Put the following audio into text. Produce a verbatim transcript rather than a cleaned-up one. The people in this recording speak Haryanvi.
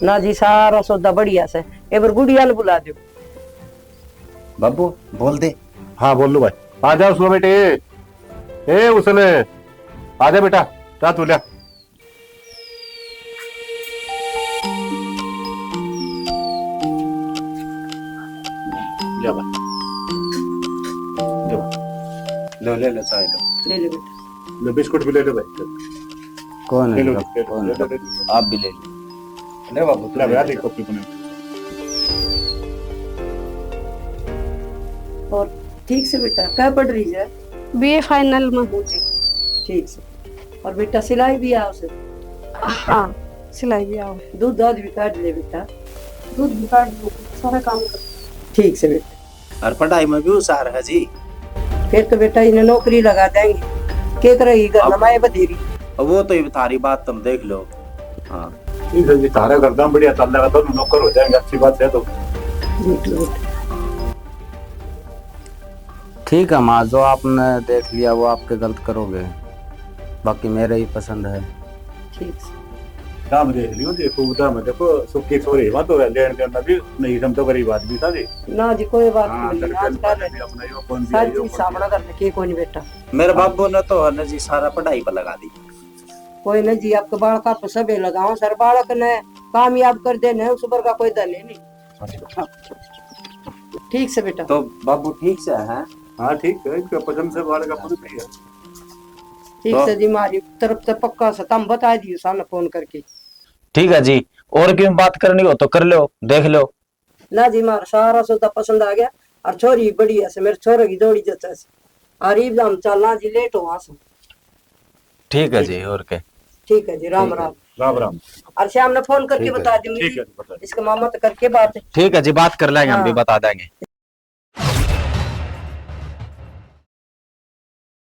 ना जी, सारा सौदा बढ़िया से। एक बार गुड़िया ने बुला दो। बाबू, बोल दे। हाँ, बोल लो भाई। आ जा उसने बेटे। ए उसने, आ जा बेटा, जा तू ले। ले भाई। ले भाई। लो, ले लो, चाय लो। ले ले बेटा। लो, बिस्कुट भी ले लो भाई। कौन है? ले लो, ले लो, कौन है? ले लो, ले लो। आप भी ले लो। ले बाबू, तू ले ले भाई, ले। एक कॉपी बना। और ठीक से बेटा, क्या पढ़ रही है? बीए फाइनल में। ठीक से। और बेटा, सिलाई भी आओ से? हाँ, सिलाई भी आओ। दूध दाध भी काट ले बेटा। दूध भी काट लो, सारा काम कर। ठीक से बेटा। और पढ़ाई में भी होशियार है जी। फिर तो बेटा इन्हें नौकरी लगा देंगे। के करेगी घर में अब माए बधेरी? अब वो तो ये थारी बात तुम देख लो। हाँ। ठीक है जी, थारा घर दाम बढ़िया चल रहा, दोनों नौकर हो जाएंगे, अच्छी बात है तो। ठीक है बेटा। ठीक है माँ, जो आपने देख लिया वो आपके गलत करोगे, बाकी मेरे ही पसंद है। ठीक से। काम देख लियो जी, खूब दाम है। देखो, सुखी छोरी बात हो, लेन देन में भी नहीं, हम तो गरीब आदमी था जी। ना जी, कोई बात हाँ, नहीं, लड़के आजकल भी अपना यो कौन सी सारी आयो, चीज कौन सी सामना करने की कोई नहीं बेटा। मेरे बाबू ने तो है ना जी सारा पढ़ाई पर लगा दी। कोई ना जी, आपके बालक आप सबे लगाओ सर, बालक ने कामयाब कर देने, उस पर का कोई धन ही नहीं। ठीक से बेटा। तो बाबू ठीक से है? हाँ, ठीक है, इसका पसंद से बालक अपन सही है। ठीक तो से जी, मारी तरफ से पक्का से तम बता दियो सामने फोन करके। ठीक है जी, और क्यों बात करनी हो तो कर लो, देख लो। ना जी, मारा सारा सौदा पसंद आ गया और छोरी बढ़िया से, मेरे छोरे की जोड़ी जचा से। और इब हम चलना जी, लेट हो वहां से। ठीक है जी, और के? ठीक है जी, राम राम। राम राम। और शाम ने फोन करके ठीक है। बता दूंगी। ठीक है, बता दूंगी। इसके मामा तो करके बात। ठीक है जी, बात कर लेंगे हम भी, हाँ। बता देंगे।